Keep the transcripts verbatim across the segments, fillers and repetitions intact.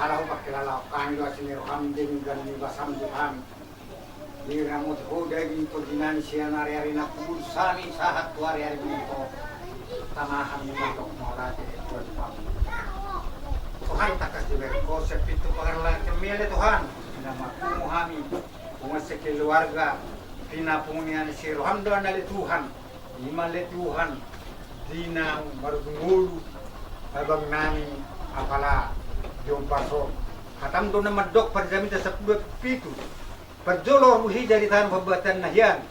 Ala hupangkilala hami do asi ni roham denggan ni basam Tuhan. Diramoti ho daging tondi nami sian ari-ari na pudun sami sahat tu ari-ari mangihut. Tama hami mandok mauliate Tuhan. Tuhan tangkas dibereng ho sian pintu pangalangkami ale Tuhan. Ina marpungu hami. Pungu sekeluarga. Pinapungu ni asi ni roham do ale Tuhan. Ima ale Tuhan, di na marujung ngolu abang nami apala di ombas on. Hatam do na mandok parjamita sampulu pitu. Parjolo ro hujalo di tano pambuatan na hian.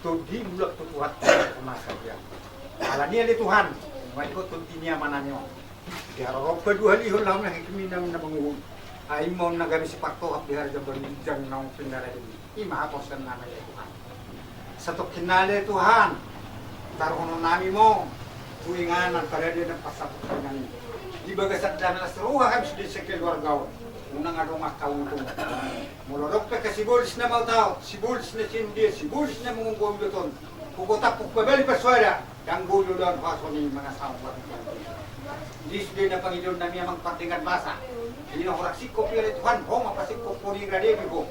Tondi mulak tu Tuhan tu masa hian. Alani ale Tuhan, ma i ho tondi ni amanami on. Di haroro paduahalihon laho na hikmina na mangolu. Ai ma on na gabe sipartohap di harajaon ginjang naung pinarade i. Ima haporseaonnami ale Tuhan. Satongkin na ale Tuhan. Taruhonon nami ma tu inganan parade na pasampurnami. Di bagasan dame las roha hami sude sekeluarga on. Unang adong angka untung. Molo adong pe angka sibolis na maotaot, sibolis na sian dia, sibolis na mangombo iboton. Hugotaphon pabali parsoada. Dang boi do daon ho songon i mangasahon buat ni Tuhan. Di sude na pangidoannami amang pardenggan basa. Di na hurang singkop i ale Tuhan, ho ma pasingkophon i rade be ho.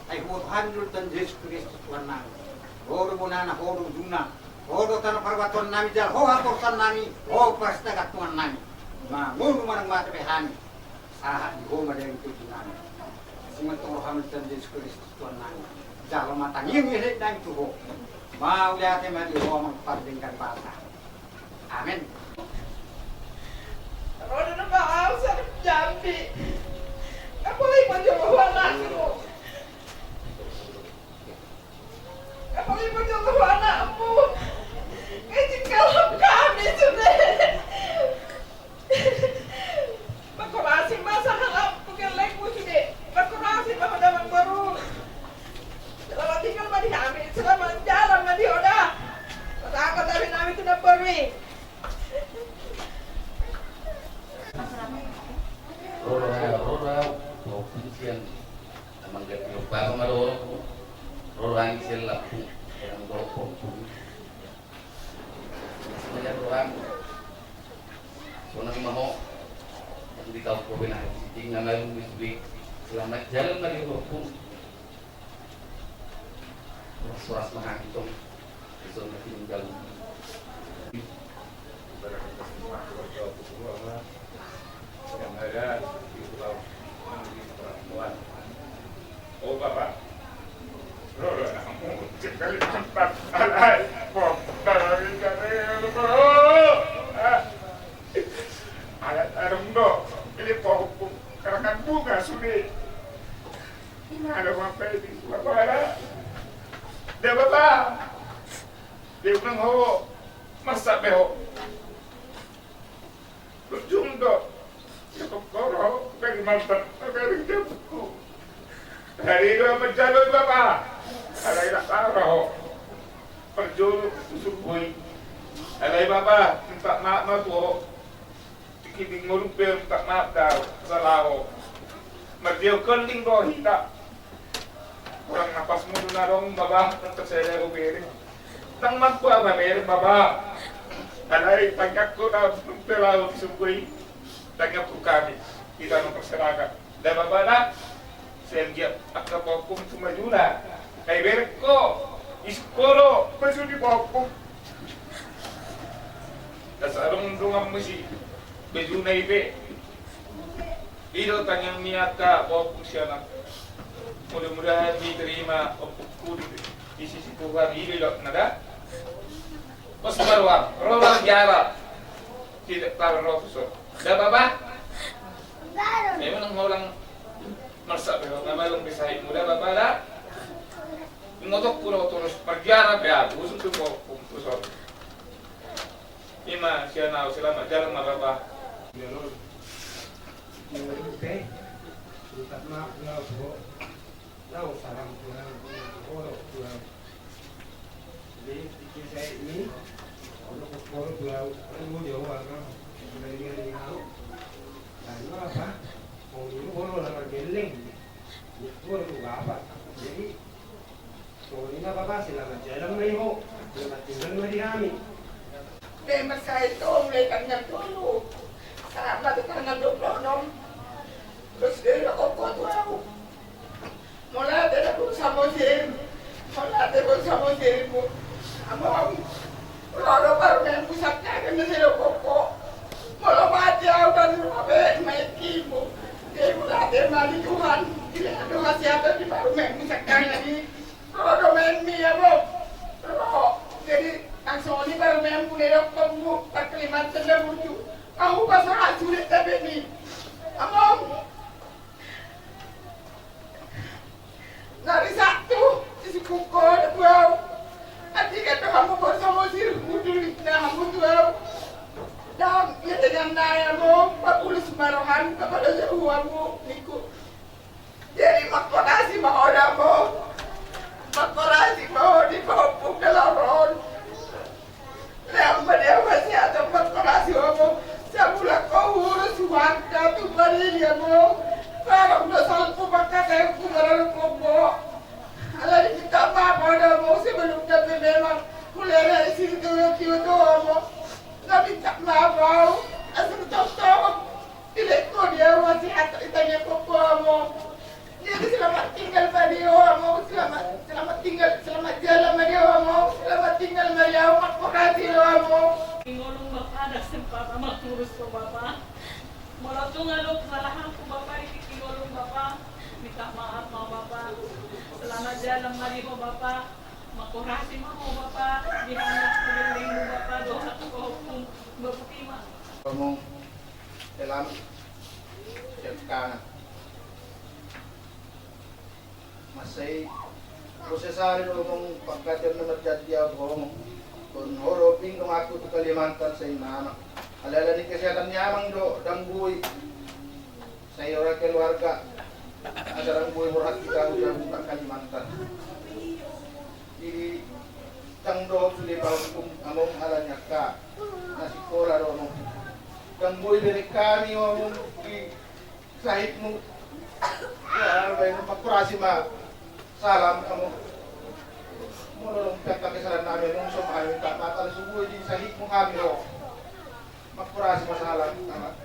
Ai huboto hami do Tuhan Jesus Kristus Tuhannami. Ho do bonana, ho do ujungna. Ho do tano parbuatonannami jala ho haporseaonnami, ho parsigantunganonnami. Mangolu manang mate pe hami. Sahat di ho ma daging tondinami. Singkop roham Tuhan Jesus Kristus Tuhannami. Jalo ma tangiang ni helenami tu ho. Mauliate ma di ho amang pardenggan basa. Amen. Roda na bau sa jambi. Apalagi mau jolo ho anakmu. Apalagi mau jolo ho anakmu. Kecil kalau kami sudah. Mangkorasi ma sahalak tu gellengmu sude. Mangkorasi ma ho damang boru. Selamat tinggal ma di hami, selamat jalan ma di ho da. Pasahat hami nami tu namboru i. Roro, roro, roro, roro, sian amang gati ompara ma roro. Roro, anggi sian lampu. Yang roro, roro. Sonang ma ho. Di taon ho bena hati siting na malum di sude. Selamat jalan ma di ho. Horas-horas ma hami tong. Dison na tinggal. Yang ada di pulau, di perantauan. Oh, Bapak. Roro, namu, sekali empat. Alai, bok, dari, dari, bok. Ah. Alat arung do. Ini pohon, karangan bunga sude. Ini ada apa ini? Bapak ada? Dia Bapak. Dia bilang, "Oh, masak be ho." Ujung do. Ya, koro, dari mantan, dari jabukku. Dari dua menjalo Bapak. Ada tidak tahu. Perjolo kusuk bui. Alai Bapak, minta maaf ma tu ho. Tingki di ngolumpe minta maaf da, salaho. Mardiau konding do hita. Kurang napasmu do na dong, Bapak, untuk saya dari beri. Tang mampu apa beri, Bapak? Alai tangkapku na pelaut sukui. Tangkapku kami. Kita memperserahkan. Da Bapak da. Sai anggiat angka pahompu tu bajuna. Ai bereng ho, isi ho do baju ni pahompu. Asa adong donganmu si bajuna i pe. I do tangiang ni angka pahompu sian ahu. Mudah-mudahan diterima ompungku di, di sisi Tuhan, i do idokna da. Pos baru am, ro marjalan. Tidak tahu ro tu so. Da bapa? Memang holan marsak be ho, na malum be sahitmu da bapa da. Ingotongku do torus marjalan be ahu, usung tu pahompu tu so. I ma sian ahu, selamat jalan ma bapa. Minta maaf ya, Bro. Laos salam tulang, olo tulang. Jadi, pikir saya ini, olo kokoro tulang, kan mau jauh agak, dari dari tahu. Lalu apa? Mau ini olo lama geleng. Itu olo tuh apa? Jadi, songon i ma bapa, selamat jalan ma di ho, selamat tinggal ma di hami. Memang sai do mulai tanggal tolu. Sama tu tanggal dua puluh enam. Terus dia udah kokot tu ahu. Mauliate da boru Samosir, mauliate boru Samosir mu. Among, ro do parumaenmu sangkaning na sai dohot ho. Molo mate ahu, ndang ro be maengkimu. Jadi mauliate ma di Tuhan, dilehon do hasehatan di parumaenmu sangkaning na di ro do maengmi, among. Ro, jadi nang songon i parumaenmu na didokhonmu, parkelimantan da burju. Ahu pasahat sude tabe ni. Among. Nari satu, isi kuko da buau. Ati kan do hamu boru Samosir, mudul itna hamu tu ahu. Dang, ia dengan naya mo, papulus ma roham, kapala jahu hamu, ningku. Jadi, mangkorasi ma ho da mo. Mangkorasi ma ho di pahompu na laho ro on. Lehon ma di ahu hasehatan, mangkorasi ho among, sabulan ho huurus huangkat tu parigi among. Parang do salpu mangkatahon humarorot ho. Alani minta maaf ho da among, sebelumna pe memang hulehon isi tu tio tu among. Na minta maaf ahu, asa tongtong. Dilehon ho di ahu hasehatan, ditangiangkon ho among. Jadi selamat tinggal ma di ho among, selamat, selamat tinggal, selamat jalan ma di ho among, selamat tinggal ma di ahu, mangkorasi ho among. Ingolong bapa, dang sempat amang ngurus ho bapa. Molo tung adong kesalahanku bapa di tingki ngolong bapa, minta maaf ma bapa. Selamat jalan ma di ho bapa, mangkorasi ma ho bapa, di anak sagelengmu bapa, dohot pahompu, bapa ima. Among, dalam, siap kangen. Mansai ro sesali do among pangkataion na marjadi ahu tu ho among. Songon ho do ping donganku tu Kalimantan sai nama. Alai ala ni kesehatan ni amang do ndang boi. Sai ora keluarga. Asa ndang boi borhat hita tu Kalimantan. Jadi ndang dohot sude pahukum among ala ni angka na sikola do among. Ndang boi bereng hami among di sahitmu. Ya, baen mangkorasi ma salam among. Molo adong pe angka kesalahan nami among, songon hami minta maaf, ala so boi di sahitmu hami ro. Mangkorasi ma salam among.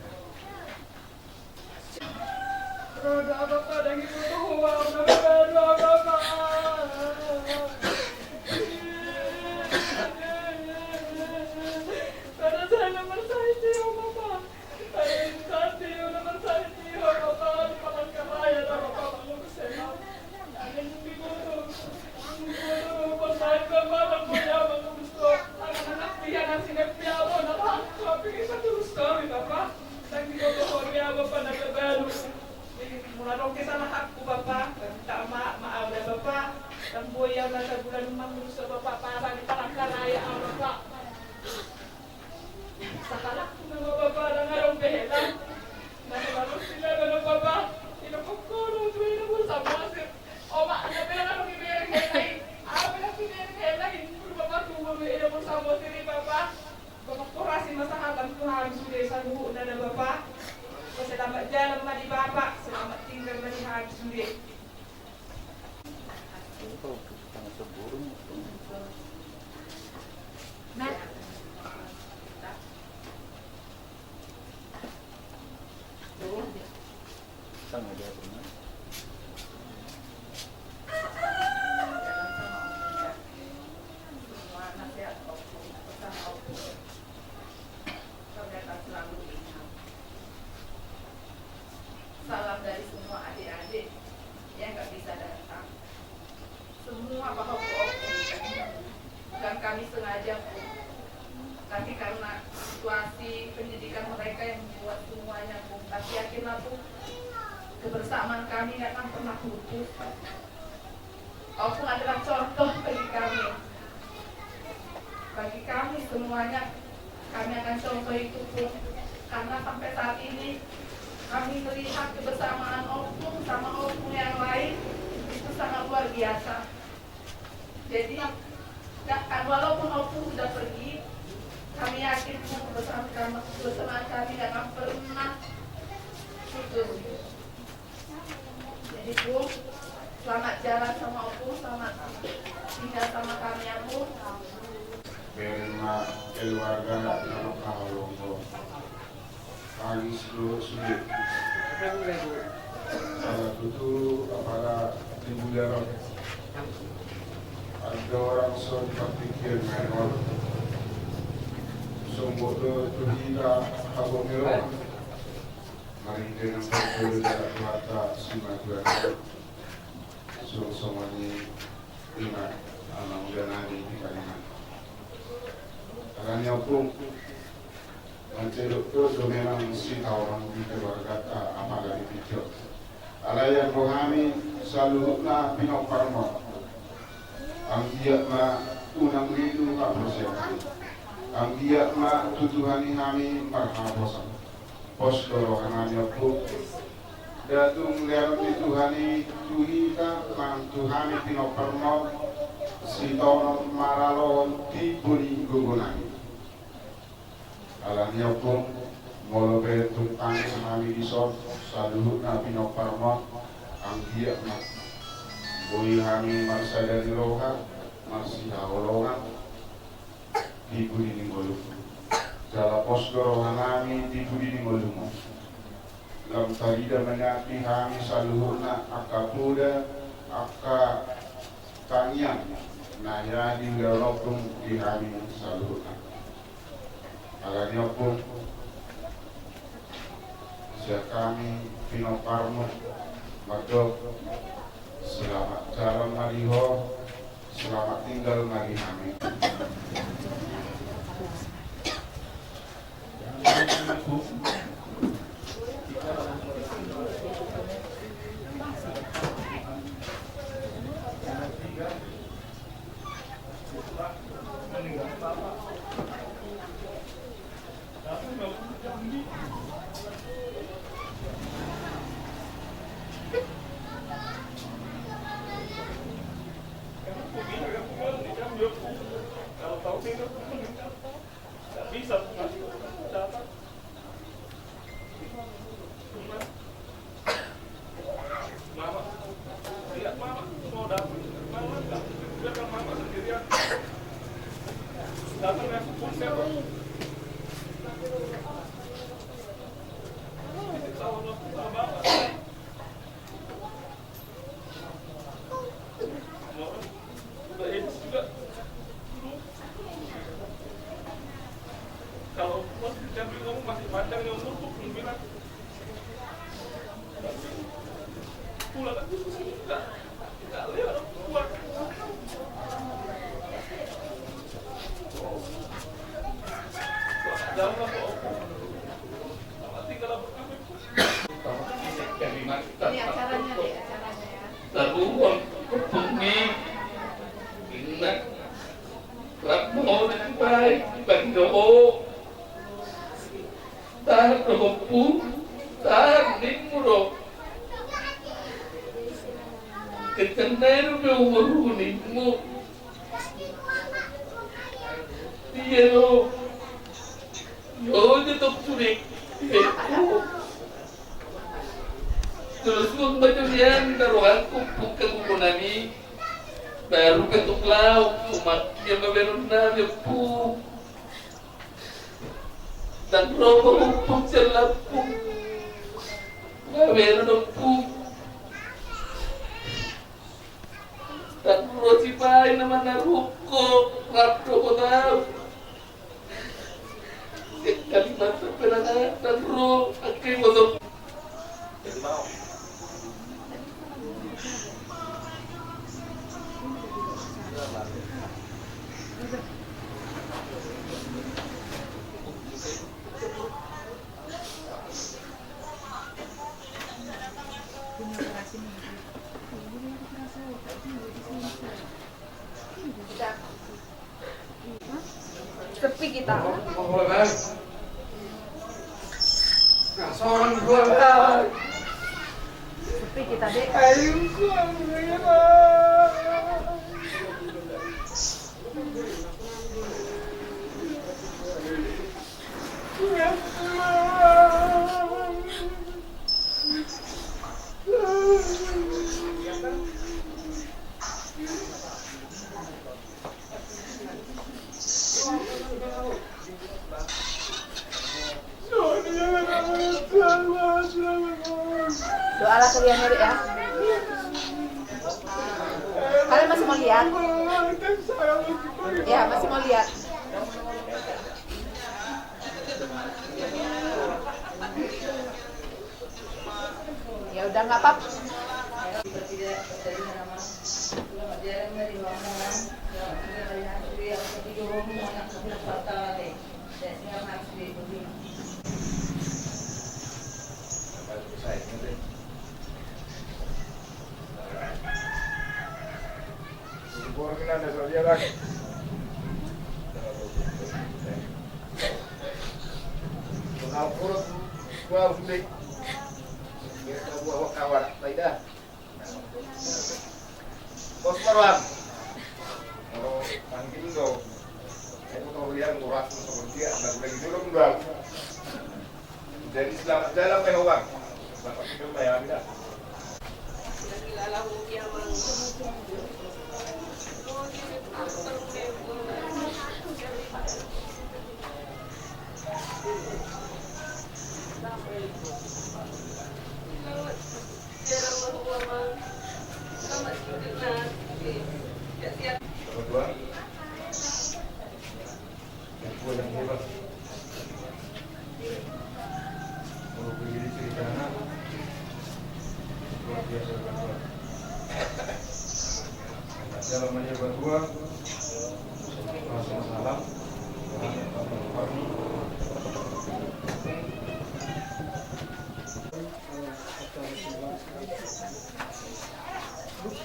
Roda bapa, dang iboto ho ahu na babaru bapa. Pada sahat na marsahit di ho bapa. Pada sahat di ho na marsahit di ho bapa. Di Palangkaraya da bapa mangurus hela. Dang iboto. Dang iboto ho, pasahat bapa, dang boi ahu mangurus ho. Anak-anak dia nang sinepia ho na lahat ho, apik i patulus hami bapa. Dang diboto ho di ahu bapa na babaru. Molo adong kesalahanku bapa, minta maaf ma ahu da bapa. Dang boi ahu na sabulan mangurus ho bapa, pasal di Palangkaraya ahu bapa. Sahalakku nama bapa, dang adong be hela. Na selalu sila nama bapa. Ina pokok tu ina pun sama sih. Oma, ina pe dang adong ibereng hela i. Ahu pe dang ibereng hela i. Bapa tu ina pun sama sih bapa. Bapa, korasi ma sahatam tu hami sude saluhutna da bapa. Selamat jalan ma di bapa, selamat tinggal ma di hami sude. Nah. Sama dia pernah. Apa, Ompung? Bukan kami sengaja, Ompung. Tapi karena situasi pendidikan mereka yang membuat semuanya, Ompung. Tapi yakinlah, Ompung, kebersamaan kami nggak akan pernah putus. Ompung adalah contoh bagi kami. Bagi kami semuanya, kami akan contoh itu, Ompung. Karena sampai saat ini, kami melihat kebersamaan Ompung sama Ompung yang lain itu sangat luar biasa. Jadi, nggak, walaupun Ompung sudah pergi, kami yakin, Ompung, kebersamaan kami, kebersamaan kami nggak akan pernah putus. Jadi, Ompung, selamat jalan sama Ompung, selamat tinggal sama kami, ya, Ompung. Bere ma keluarga na mangkaholongi ho. Tangis do sude. Ala tutu apala di bulan on. Andorang so dipangkikir ngai on. Sombong do tu hita habot ni roha. Marhite nang parjolo jala Tuhanta simatua. Suang songon i ima amang uda nami di Kalimantan. Alani Ompung, mansai dokdok do memang sitaonon di keluarganta apala di pingkion. Alai anggo hami saluhutna pinomparmon. Anggiat ma unang lilu haporseaon. Anggiat ma tutuhani hami marhaposan. Pos do rohanami, Ompung. Nda tung leanon ni Tuhan i tu hita manang tu hami pinomparmon sitaonon maralohon timbo ni gogonami. Alani Ompung, molo pe tung tangis hami dison, saluhutna pinomparmon, anggiat ma boi hami marsada ni roha, marsihaholongan di pudi ni ngolum. Jala pos do rohanami di pudi ni ngolum on. Lam tarida ma nian di hami saluhutna angka poda, angka tangiang na hea di ulaon on di hami saluhutna. Alani Ompung, sian hami pinomparmu mandok selamat jalan ma di ho. Selamat tinggal ma di hami. Kalau masih ngomong masih panjang yang untuk bilang. Ini acaranya, Dek, acaranya, ya. Taruhon bengi inna. Rap mau di baik bagi doho. Tahan do, Ompung, tahan nimmu do. Kencang nai do be umur nimmu. Iya do. Yo, jo tong sude. Terus gua baca dia minta rohangku buka buku nami. Baru ketuk lauk, umat dia maberon nami, Ompung. Ndang ro, Ompung, sian lambung. Nga bere, Ompung. Ndang ro sipaai na manaruhon ho, rap do ho tahu. Sian Kalimantan pe ndang ro, angka i motong. Jadi mau. Sepi kita. Sepi kita, Dek. Doa lah kalian ya, Dek, ya. Kalian masih mau lihat? Ya, masih mau lihat. Ya udah, nggak apa-apa. Bos marwang. Molo manggil do. Aku tahu dia ngurang seperti dia, nggak boleh gitu dong, Bang. Jadi selamat jalan, Bang. Selamat tidur, Bang, ya, Bang.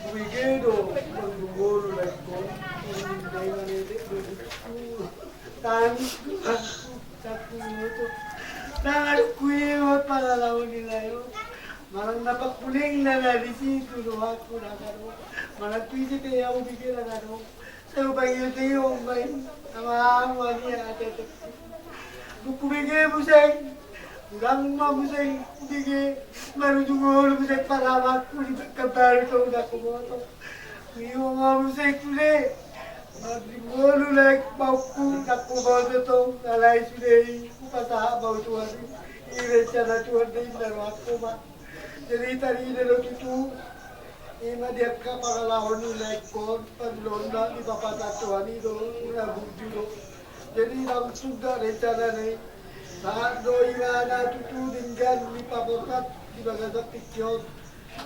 Bege do, mandungolu lae, ko. Tangan, tangan, tangan ku i, pangalaho ni lae. Manang na pangkuling na na di situ do aku, na adong. Manang tu ise pe au, bege, na adong. Sai hupangido-ido ma i, ama, ama, ate, ate. Dung hubege muse, unang ma muse hubege, marujung olo muse palamanku di Pekanbaru tong, ndang huboto. Iwa ma muse sude, marujung olo lae, baukku, ndang huboto tong, alai sude i hupasahat ma tu Tuhan i. I rencana Tuhan do i, na rohangku ma. Jadi tadi i do tutu, ima di angka pangalaho ni laengkon, parngoluonna dipasahat Tuhan i do, na burju do. Jadi langsung do rencanana i. Sahat do ima na tutu denggan dipaborhat di bagasan tingki on.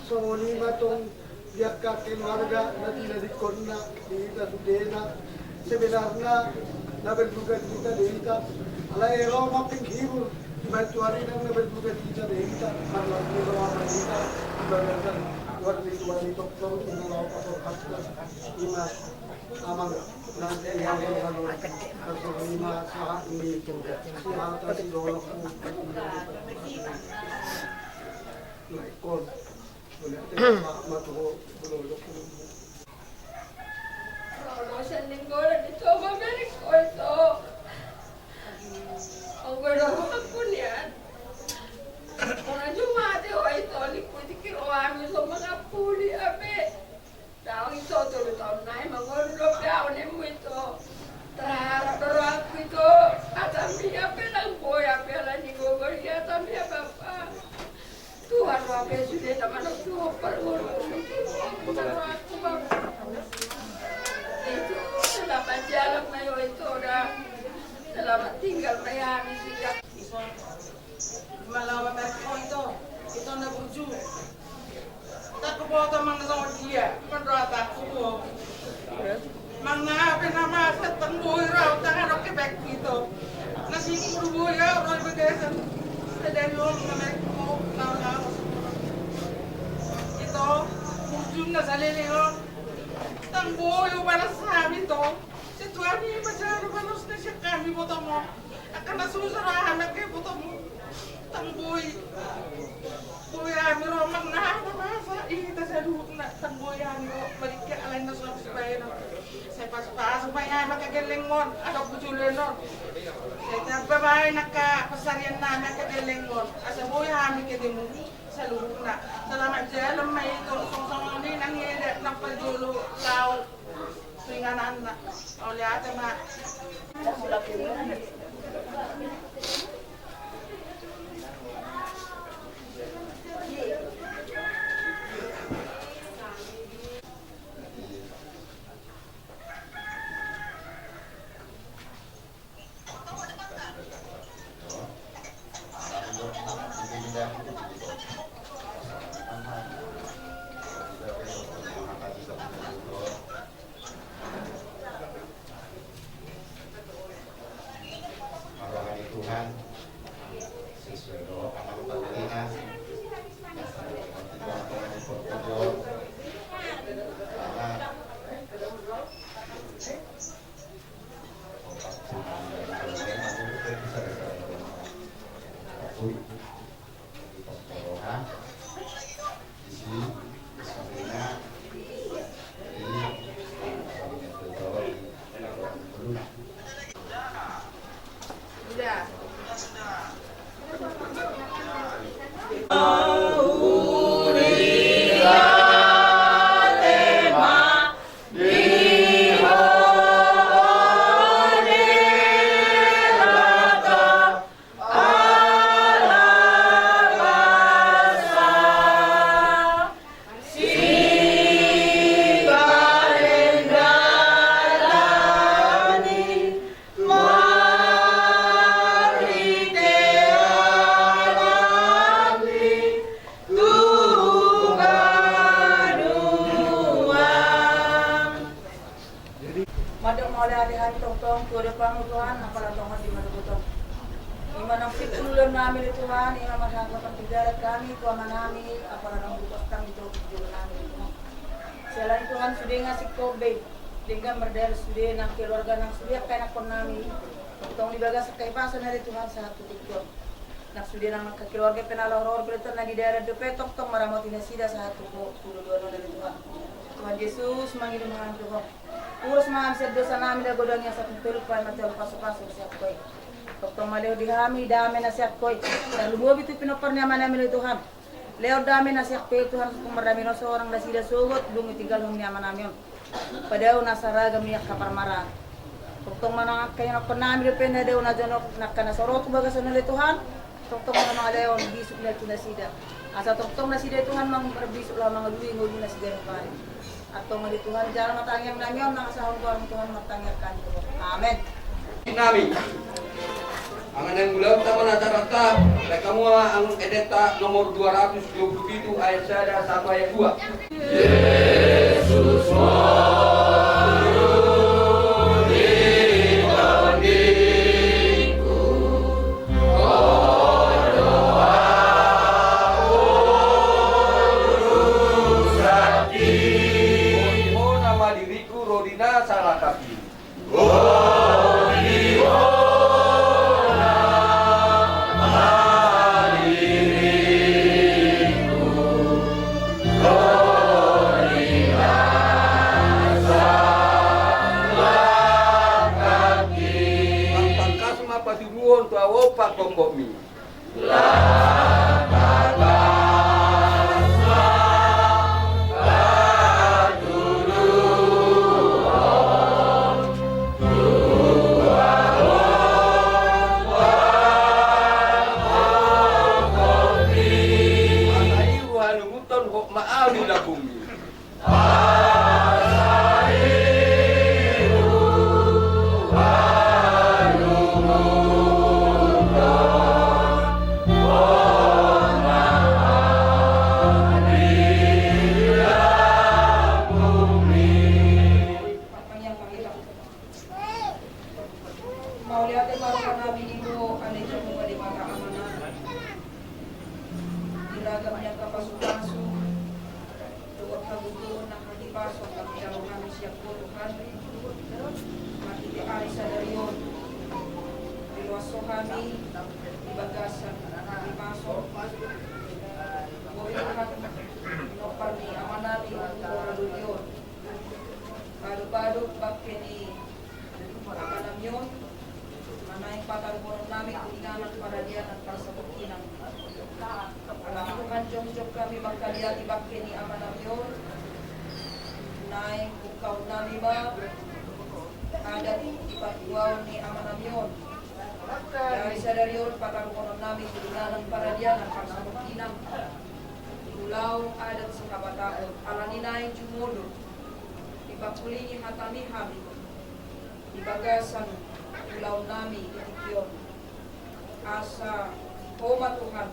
Songon i ma tong di angka keluarga na tinadingkonna di hita sudena. Sebenarna na berduka cita do hita, alai ro ma penghibur, dibantu ari nang na berduka cita do hita, marlas ni roha ma hita di bagasan goar ni Tuhan i tongtong, di na laho paborhathon. Ima amang nang di hau hau hau. Ima sahat ni hata sidolok. Laengkon. Ro do sian Nainggolan, ito mamereng ho ito. Anggo do rohangku nian, unang jumate ho ito, ningku tingki rohami so mangampuni hape. Daong ito, tolu taon nai mangolu dope au, nimmu ito. Tarharap do rohangku ito, hatami hape ndang boi hape, alani gogo ni hatami hape, Bapa. Tuhan ma pe sude na manontuhon parngoluon. Itu, selamat jalan ma i ho ito da. Selamat tinggal ma i hami sude. Malawa ma ho ito, ito na burju. Ndang huboto manang songon dia, mandok hataku. Manang na pe na masa, ndang boi ro au, ndang adong hepengku ito. Na singgur boi au ro di bagasan sadari on, na mekko na laos. Ito, ujungna saleleng on. Ndang boi hubalos hami ito. Sai Tuhan i ma jala balosna sian hami, botomu. Angka na susah roha hami, angka i, botomu. Ndang boi. Boi hami ro manang na masa, i hita saluhutna. Ndang boi hami ro, marhite alai na so ro sibahenon. Sai pasupasu ma i hami angka gellengmon, adong tu joloan on. Sai tamba ma i angka pansarian nami angka gellengmon. Asa boi hami ketemu saluhutna. Selamat jalan ma ito, songon i nang i da nang parjolo laho tu ingananna. Mauliate ma. Rohani Tuhan sesuai dohot anak panggilan. Mandok mauliate hami tongtong tu adopanmu Tuhan, apala tongon di manogot on. Ima naung simpul ulaon nami ale Tuhan, ima marhanggapan pigarat hami tu amanami, apala naung bukas tang di topi jolo nami ale Tuhan. Siala ni Tuhan sude nga singkop be, denggan mardalan sude nang keluarga nang sude angka ianakkon nami. Tongtong di bagas angka ipas on ale Tuhan sahat tu tingki on. Nang sude nang angka keluarga pe na laho rohor pe ale Tuhan na di dalan dope tongtong maramoti nasida sahat tu ho, tu dodoan on ale Tuhan. Tuhan Jesus, mangido ma hami tu ho. Uros ma hami sian dosa nami na godang i asa tung tolong paima tolong pasupasu sian ho i. Tongtong ma lehon di hami dame na sian ho i. Tarlumobi tu pinompar ni amanami ale Tuhan. Lehon dame na sian ho i Tuhan, asa tung mardame na so nang nasida sogot dung i tinggalhon ni amanami on. Padao na saragam ni angka parmaraan. Tongtong ma nang angka ianakkon nami dope na dao na jonok nangka na so ro tu bagas on ale Tuhan. Tongtong ma mangalehon bisuk na tu nasida. Asa tongtong nasida Tuhan mang marbisuk laho mangalului ngoluna siganup ari. Antong ale Tuhan jalo ma tangiang nami on, mangasahon goarmu Tuhan martangiang hami tu ho. Amen. Nami. Angka na ulaonta ma na taranta, baen hamu ma angka endenta nomor dua ratus dua puluh pitu ayat sada sampai ayat dua. Jesus muruk di tondingku, Ho do ahu rusakki. Ho nama diriku ro di na salangkap i. Tangkas ma patuduhon tu ahu pangkophopmi. Asa i huhalungunhon hot ma ahu di lambungmi. Hagogoon nang hahipason na hujalo hami sian Ho Tuhan, marhite ari sadari on, diloas Ho hami di bagasan hahipason, boi Tuhan, pinompar ni amanami Ompu Lora Doli on, padopadop bangke ni amanami on, ma naeng pataruhononnami tu inganan paradianan parsabotkinang. Alani Tuhan, jongjong hami mangkaliati bangke ni amanami on, naeng ungkapnami ma adat di partuaon ni amanami on. Di ari sadari on pataruhononnami tu inganan paradianan parsabotkinang, ulaon adat sihabataon, alani naeng jumolo dipangkulingi hatami hami di bagasan ulaonnami di tingki on. Asa Ho ma Tuhan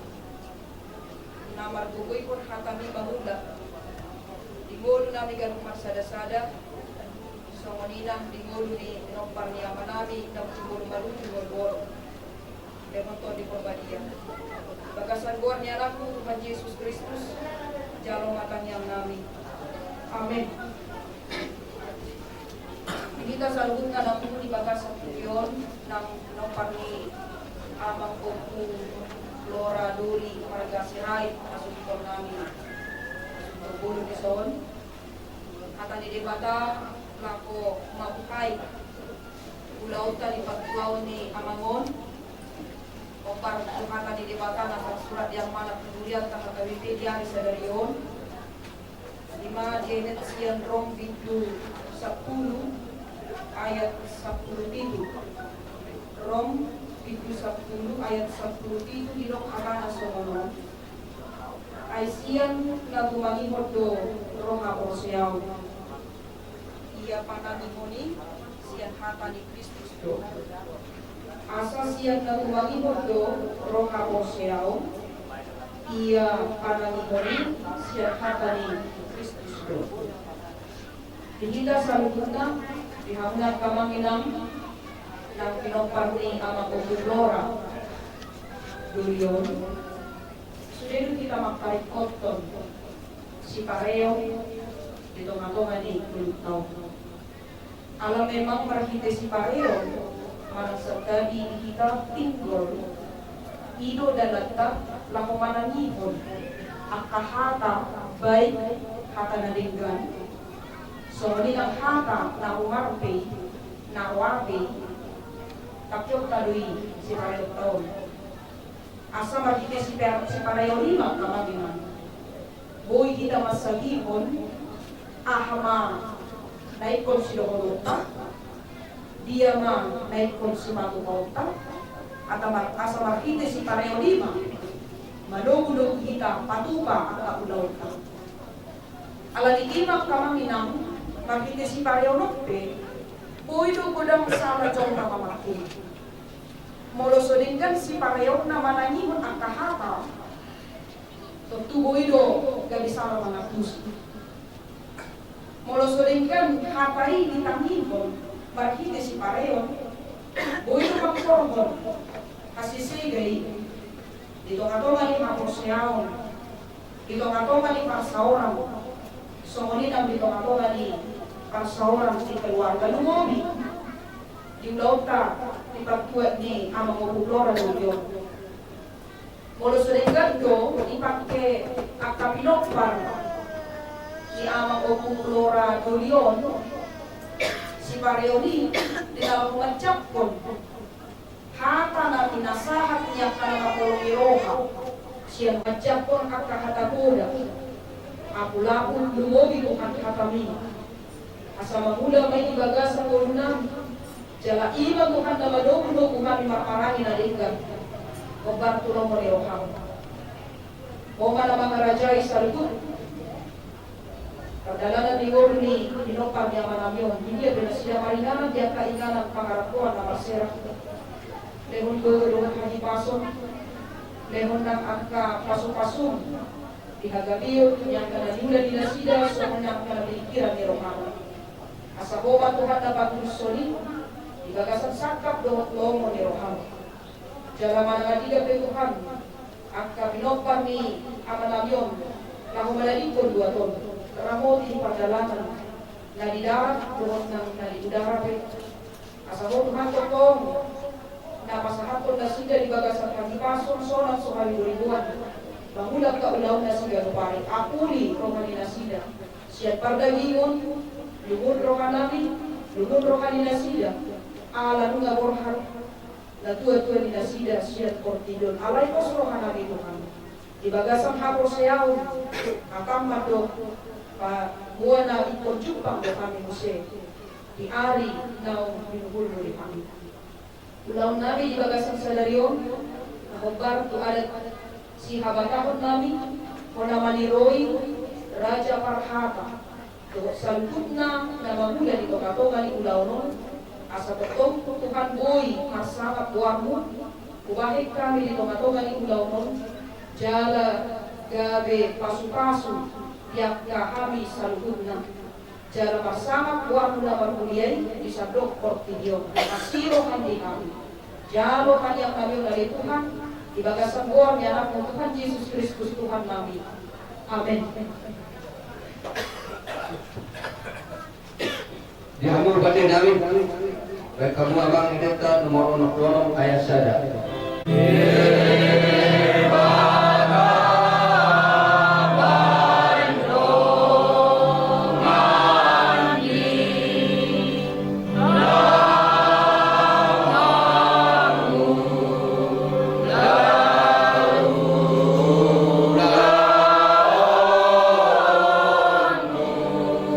na margogoihon hatami mangula di ngolunami ganup marsadasada, songon i nang di ngolu ni pinompar ni amanami na jumolo marujung ngolu on. Lehon Tondi Porbadia. Bagasan goar ni Anakmu Tuhan Jesus Kristus, jalo ma tangiangnami. Amen. Di hita saluhutna namu di bagasan tingki on, nang pinompar ni Amang Ompu Lora Doli marga Sirait, pasuhutonnami, pasuhuton bolon dison. Hata ni Debata laho mambuhai ulaonta di partuaon ni amang on. Hombar tu hata ni Debata na tarsurat di Almanak Hurianta H K B P di ari sadari on, i ma dienet sian Rom bindu sampulu ayat sampulu pitu. Rom bindu sampulu ayat sampulu pitu, didok hatana songon on: Ai sian na tumangihon do roha porseaon, ia panangihon i sian hata ni Kristus do. Asa sian na tumangihon do roha porseaon, ia panangihon i sian hata ni Kristus do. Di hita saluhutna, di hamu nang amang inang, nang pinompar ni Amang Ompu Lora Doli on, sude do hita mangkaringkothon sipareon di tongatonga ni ngolunta on. Ala memang marhite sipareon manang santabi di hita pinggol, i do dalanta laho manangihon angka hata baik, hata na denggan, songon i nang hata na umar pe, na roa pe, tangkihonta do i sipareonta on. Asa marhite sipa-, sipareon i ma, amang inang, boi hita mansagihon aha ma na ingkon sidohononta, dia ma na ingkon sipatupaonta, asa mar-, asa marhite sipareon i ma manogunogu hita patupa angka ulaonta. Ala ni i ma, amang inang, marhite sipareon on pe boi do godang sala jolma mamarhite. Molo so denggan sipareonna manangihon angka hata, tontu boi do gabe sala mangantusi. Molo so denggan hata i ditangihon marhite sipareon, boi do mangkorhon hasesega i di tongatonga ni haporseaon, di tongatonga ni parsaoran, songon i nang di tongatonga ni parsaoran di keluarga, lumobi di ulaonta di partuat ni Amang Ompu Lora Doli on. Molo so denggan do dipangke angka pinompar ni Amang Ompu Lora Doli on sipareon i di na laho manjangkon hata na pinasahat ni angka na marholong ni roha, sian manjangkon angka hata poda, apulapul, lumobi Tuhan hatami. Asa mangula ma i di bagasan ngolunami, jala i ma Tuhan na manogunogu hami marharange na denggan hombar tu lomo ni roham. Ho ma na mangarajai saluhut pardalanan ni ngolu ni pinompar ni amanami on, di dia pe nasida maringanan di angka inganan pangarantoan na marsera. Lehon gogo dohot hahipason, lehon nang angka pasupasum di hagabeon ni angka na niula ni nasida songon angka na pingkiran ni rohana. Asa Ho ma Tuhan na patuduhon i di bagasan sangkap dohot lomo ni roham. Jala manang andigan pe Tuhan angka pinompar ni amanami on laho manadingkon luat on, Ramoti di pardalanan, na di darat dohot nang na di udara pe. Asa Ho Tuhan tongtong na pasahathon nasida di bagasan hahipason, sonang so habiboriboan, mangulahon ulaonna siganup ari. Apuli roha ni nasida sian pardagingon, lungun rohanami, lungun roha ni nasida, ala nunga borhat natuatua ni nasida sian portibi on. Alai pos rohanami Tuhan, di bagasan haporseaon, hataM mandok, paboa na ingkon jumpang do hami muse di ari naung binuhulMu di hami. Ulaonnami di bagasan sadari on, na hombar tu adat sihabatahonnami, Ho na maniroi, Raja Parhata, dohot saluhutna na mangula di tongatonga ni ulaon on, asa tongtong Tuhan boi marsangap goarMu hubahen hami di tongatonga ni ulaon on, jala gabe pasupasu di angka hami saluhutna. Jala marsangap goarMu na marmulia i di sandok portibi on. Asi rohaM di hami. Jalo hami angka on ale Tuhan, di bagasan goar ni AnakMu Tuhan Jesus Kristus Tuhannami. Amen. Di hamu pande nami, baen hamu amang endenta nomor onom pulu onom ayat sada.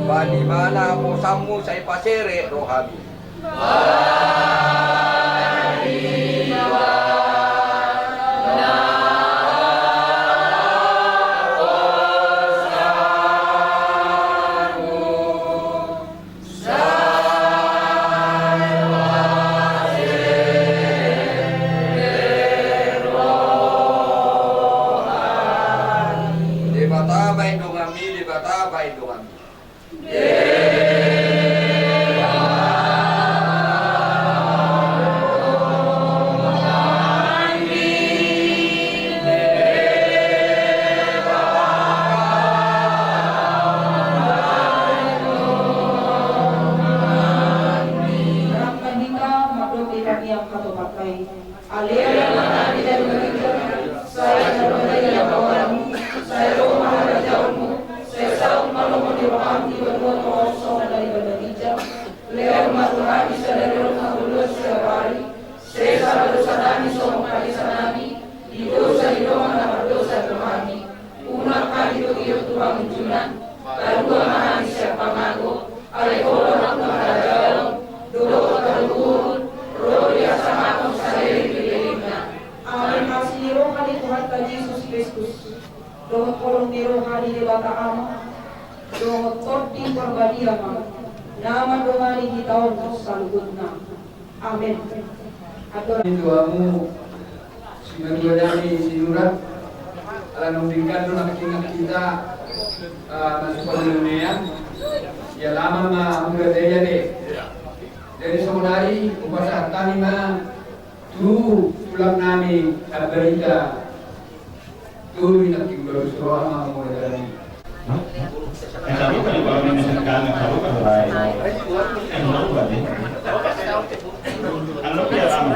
Bani ma na posammu sai pasere rohami. Debata baen donganmi, Debata baen donganmi. Rap ma hita mandok di tangiang hatopan i. Ale Amanta na di banua ginjang, sai na roa ma harajaonmu, sai ro ma harajaonmu, sai saut ma lomo ni roham di banua tonga on songon na di banua ginjang. Lehon ma tu hami sadari on hangoluan siapari, sesa ma dosanami songon panesanami di dosa ni dongan na mardosa tu hami. Unang hami togihon tu pangunjunan, palua ma hami sian pangago, ai Ho do hamu harajaon, dohot hagogoon, ro di hasangapon saleleng ni lelengna. Amen. Asi ni roha ni Tuhanta Jesus Kristus, dohot holong ni roha ni Debata Ama, dohot Tondi Porbadia ma na mandongani hita on saluhutna. Amen. Atur. Itu amu simatua nami Sinurat, ala nunga denggan do na hita, ah, masuk ke dunia. Ya lama ma mula daya deh. Jadi saudari, upasahat nami ma tu tulang nami Abarita. Tolu i nangkin baru suruh ama mau dari. Hah? Eh, taruh kali baru ini sekarang, taruh kan lain. Eh, taruh kan ini. Anu ya, Ram.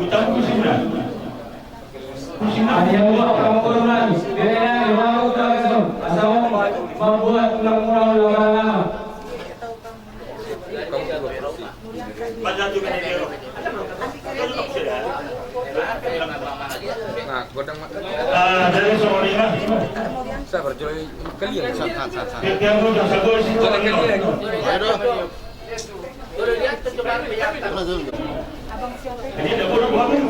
Utang kusingan. Kusingan. Ada yang mau kamu korban. Beda yang mau utang itu. Asal mau buat tulang-tulang lama-lama. Nah, godang ma-, ah, dari Somalima. Sabar, jolai kalian, sa-, sa-, sa-, sa-. Jolai kalian. Ayo dong. Jadi, ada orang baru.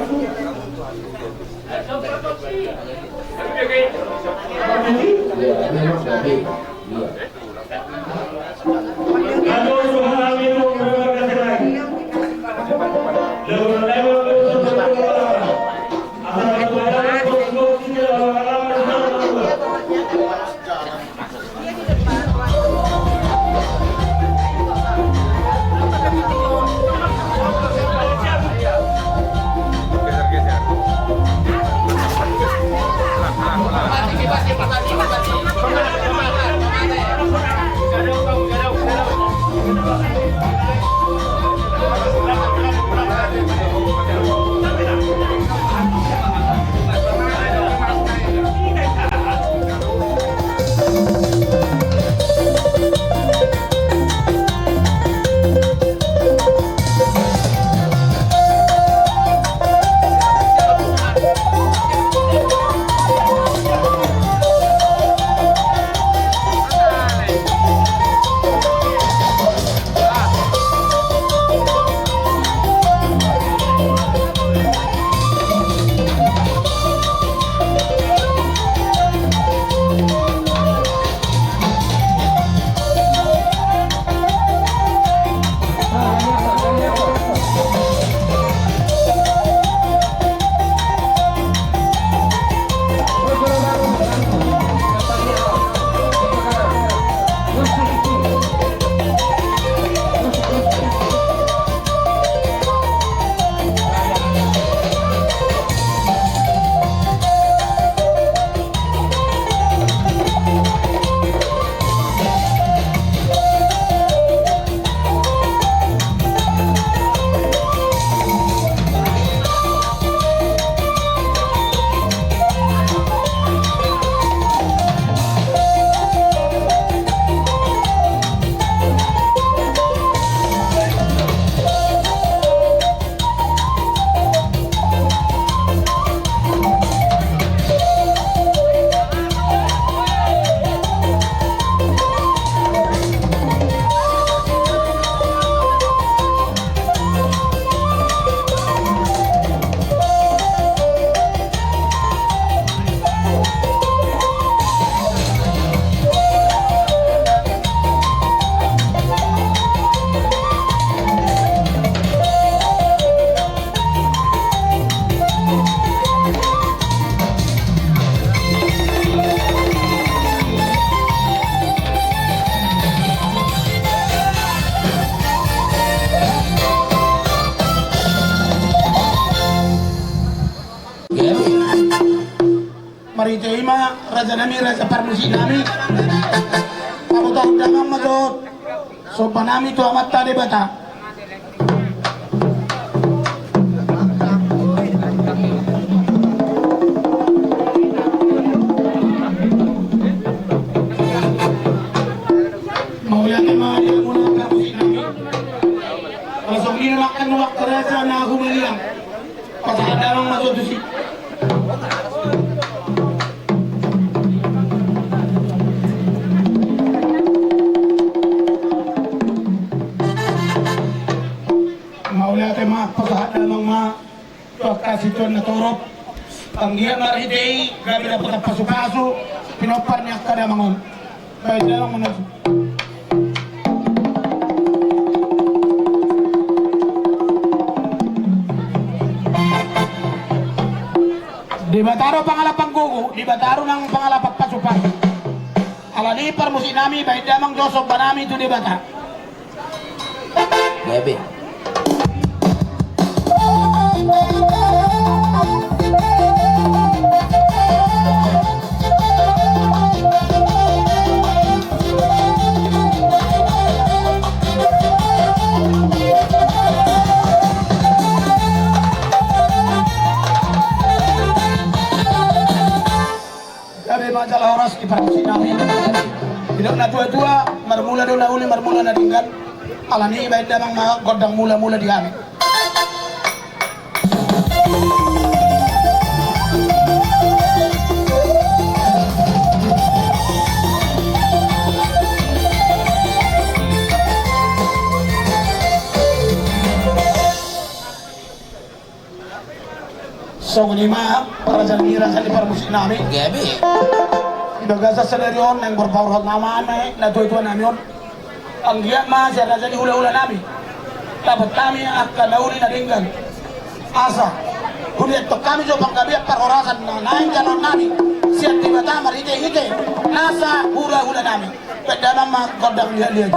Marhite i ma, raja nami, raja parmusik nami, hamu tahu damang ma jo somba nami tu Amanta Debata. Mauliate ma di hamuna parmusik nami. Langsung di makan waktu raja na humiliang. Pasahat damang ma jo tusi. Mauliate ma, pasahat damang ma tu angka situan na torop. Anggiat marhite i gabe dapotan pasupasu pinompar ni angka damang on. Baen damang ma jo. Debata do pangalapan gogo, Debata do nang pangalapan pasupasu. Alani i parmusik nami, baen damang jo somba nami tu Debata. Gabe. Gabe ma jala horas di parmusik nami. Didok na tua-tua, marmula do na uli, marmula na denggan. Alani i baen damang ma gondang mula-mula di hami. Songon i ma, raja ni, raja ni parmusik nami. Gabe. Di bagasan sadari on naeng berpaurhot nama na tua-tua nami on. Anggiat ma sian raja ni hula-hula nami dapot hami angka na uli na denggan. Asa huliat hami jo panggabean parhorasan na naeng jaloon nami sian Debata marhite-hite nasa hula-hula nami. Baen damang ma gondang liat-liat.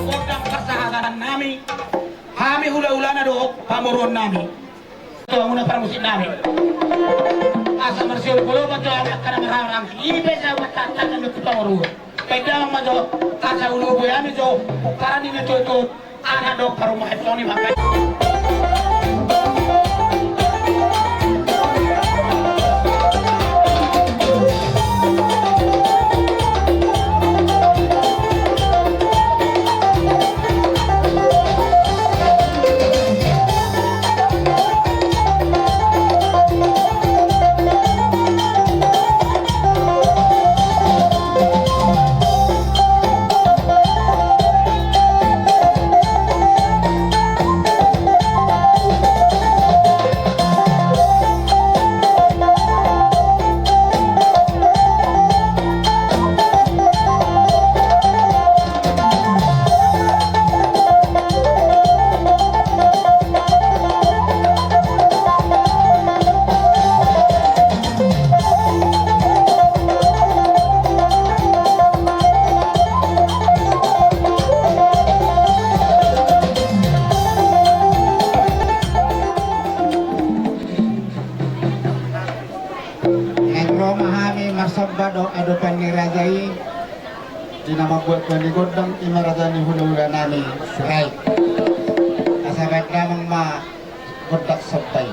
Gondang parsahaton nami, hami hula-hulana dohot pamoruon nami. Tu hamuna parmusik nami. Asa Siul golo ma jo anak kana marhahamaranggi, i pe sai umbahen tantangan do tu pamoruon. Baen damang ma jo, asa ulu bue ami jo, pomparan ni na tuatua, anak do parumaen songoni ma. Naeng ro ma hami marsomba dohot adopan ni raja i. Di na mambuat bani gondang, i ma raja ni hulahula nami Sirait. Asa baen damang ma gondang somba i.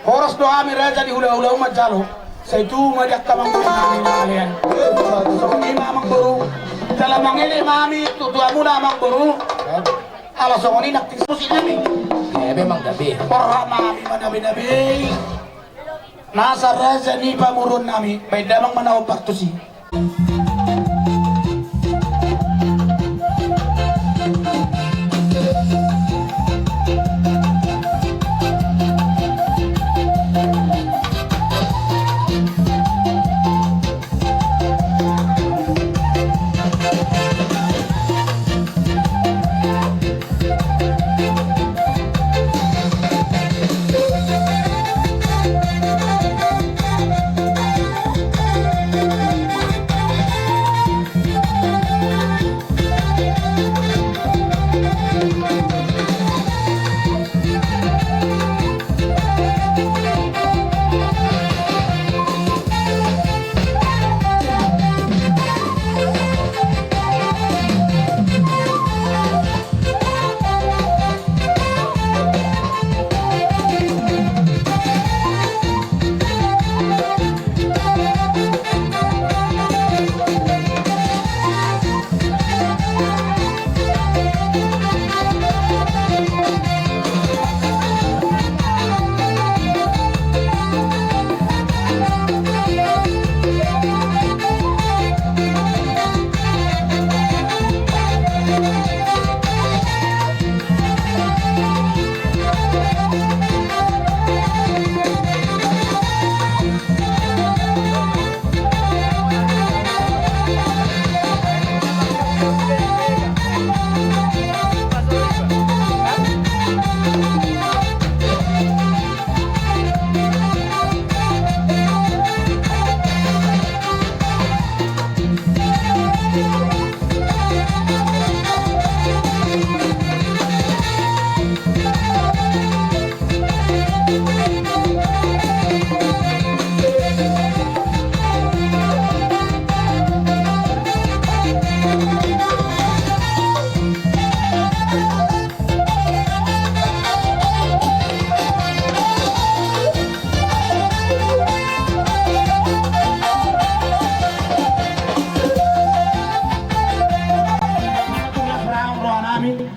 Horas do hami raja ni hulahula on manjalo. Sai tubu ma di angka amangboru nami na malean. Songon i ma amangboru. Jala mangele ma hami tu tuamuna amangboru. Ala songon i nang tingki musik nami. Ebe mang gabe. Porha ma hami manabe-nabe. Nasa raja ni pamoruon nami, baen damang ma na hombar tusi.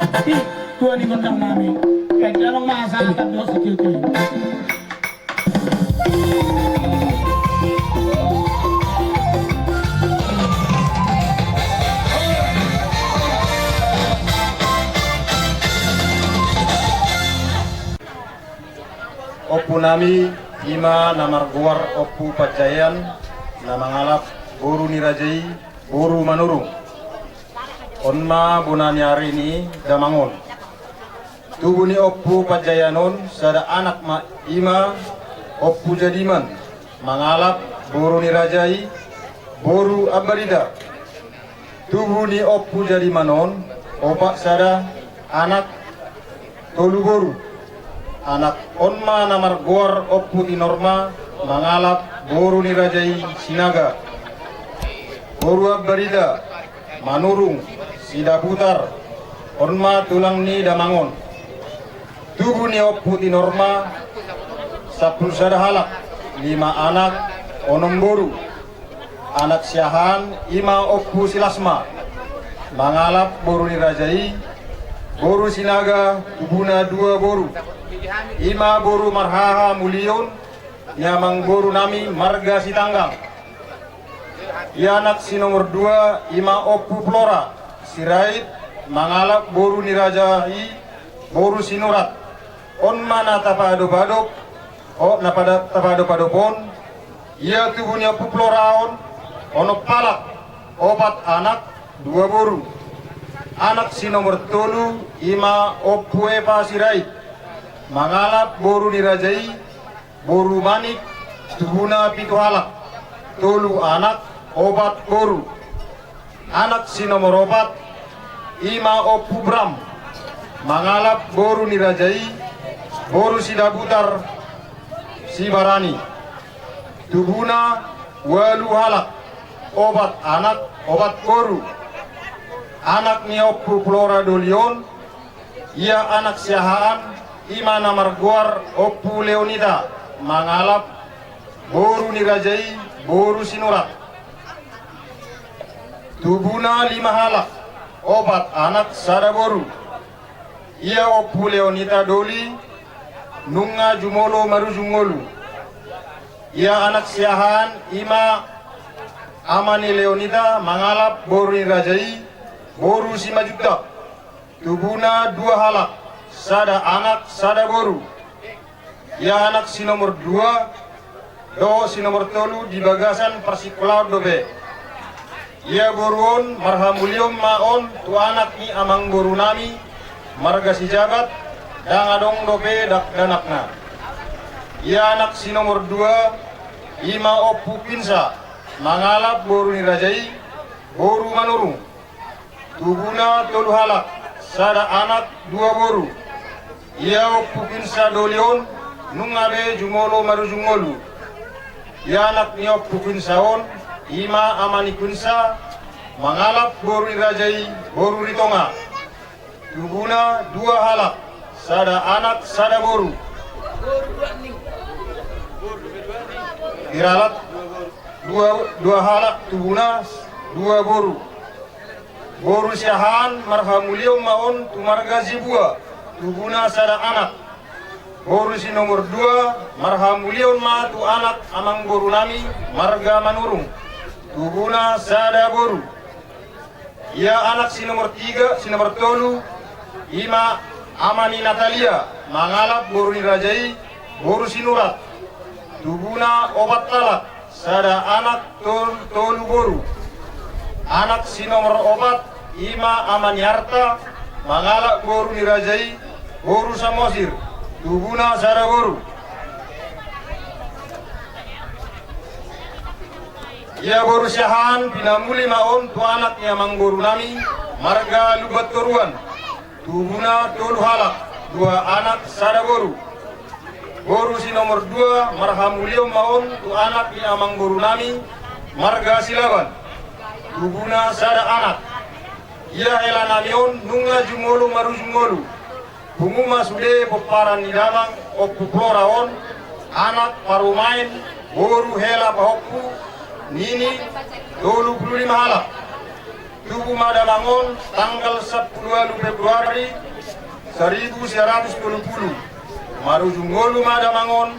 Ih, tua ni gondang nami. Kayak dia masa akan dua sikil. Ompu nami, ima na margoar Ompu Panjaian, na mangalap boru ni raja i, boru Manurung. On ma bona ni ari ni damang on. Tubu ni Ompu Panjaian on, sada anak ma ima Ompu Jadiman, mangalap boru ni raja i, boru Ambarita. Tubu ni Ompu Jadiman on, opat sada anak, tolu boru. Anak on ma na margoar Ompu Tinorma, mangalap boru ni raja i Sinaga. Boru Ambarita, Manurung, Sidabutar, on ma tulang ni damang on. Tubu ni Ompu Tinorma, sampulu sada halak, lima anak, onom boru. Anak siahaan, ima Ompu Silasma, mangalap boru ni raja i, boru Sinaga, tubuna dua boru. Ima boru marhaha mulion, ni amang boru nami marga Sitanggang. Ia anak si nomor dua, ima Ompu Flora Sirait, mangalap boru ni raja i, boru Sinurat. On ma na tapaadop-adop, o, na pada, tapaadop-adop on. Ia tubu ni Ompu Flora on, onom halak, opat anak, dua boru. Anak si nomor tolu, ima Ompu Epa Sirait, mangalap boru ni raja i, boru Manik, tubuna pitu halak, tolu anak, opat boru. Anak si nomor opat, ima Ompu Bram, mangalap boru ni raja i, boru Sidabutar, Sibarani. Tubuna ualu halak, opat anak, opat boru. Anak ni Ompu Flora doli on, ia anak siahaan, ima na margoar Ompu Leonita, mangalap boru ni raja i, boru Sinurat. Tubuna lima halak, opat anak, sada boru. Ia Ompu Leonita doli, nunga jumolo marujung ngolu. Ia anak siahaan, ima ama ni Leonita, mangalap boru ni raja i, boru Simanjuntak. Tubuna dua halak, sada anak, sada boru. Ia anak si nomor dua dohot si nomor tolu di bagasan parsingkolaon dope. Ia boru on marhamulion ma on tu anak ni amang boru nami marga Sijabat, ndang adong dope dakdanakna. Ia anak si nomor dua, ima Ompu Pinsa, mangalap boru ni raja i, boru Manurung. Tubuna tolu halak, sada anak, dua boru. Ia Ompu Pinsa doli on, nunga be jumolo marujung ngolu. Ia anak ni Ompu Pinsa on, ima ama ni Pinsa, mangalap boru ni raja i, boru Ritonga. Tubuna dua halak, sada anak, sada boru. Iralat dua, dua halak tubuna, dua boru. Boru siahaan marhamulion ma on tu marga Sibua, tubuna sada anak. Boru si nomor dua marhamulion ma tu anak amang boru nami marga Manurung, tubuna sada boru. Ia anak si nomor tiga, si nomor tolu, ima ama ni Natalia, mangalap boru ni raja i, boru Sinurat. Tubuna opat halak, sada anak, tol-, tolu boru. Anak si nomor opat, ima ama ni Arta, mangalap boru ni raja i, boru Samosir, tubuna sada boru. Ia boru siahaan pinamuli ma on tu anak ni amang boru nami, marga Lumbantoruan. Tubuna tolu halak, dua anak, sada boru. Boru si nomor dua marhamulion ma on tu anak ni amang boru nami, marga Silaban. Tubuna sada anak. Ia hela nami on nunga jumolo marujung ngolu. Pungu ma sude pomparan ni damang Ompu Flora on, anak, parumaen, boru, hela pahompu, nini, tolu pulu lima halak. Tubu ma damang on tanggal sampulu ualu Februari saribu sia ratus tolu pulu. Marujung ngolu ma damang on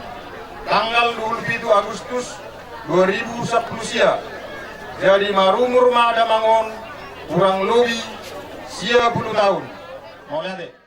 tanggal dua pulu pitu Agustus dua ribu sampulu sia. Jadi marumur ma damang on kurang lobi sia pulu taon. Mauliate.